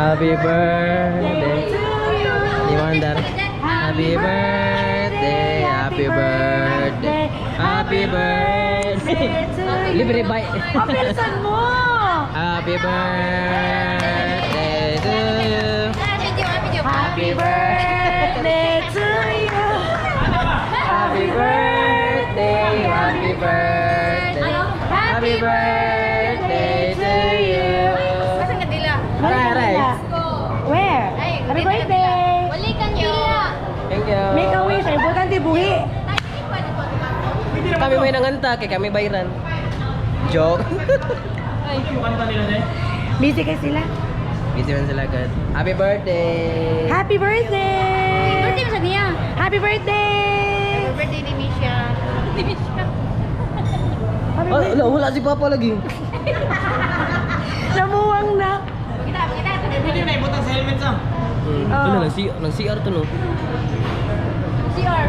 Happy birthday. Di mandar. Happy birthday, happy birthday, happy birthday. Libre bye. Papilsan mo! Happy birthday to you. Happy birthday to you. Happy birthday, happy birthday, happy birthday to you. Asa kandila? Aray, aray. Where? Ay, Happy birthday! Wali kandila. Thank you. Make a wish. Ay, importante buhi. Kami may nanganta, kay kami bayran. Joke. Busy kay sila. Busy man sila agad. Happy birthday! Happy birthday! Birthday mo sa niya. Happy birthday! Happy birthday ni Misha. Ni Misha. Happy Oh, birthday! wala, wala si Papa lagi. Namuwang na. Pakita, pakita. Pwede na ibutang sa helmet sa. Oh. Wala, nang CR to, no? CR.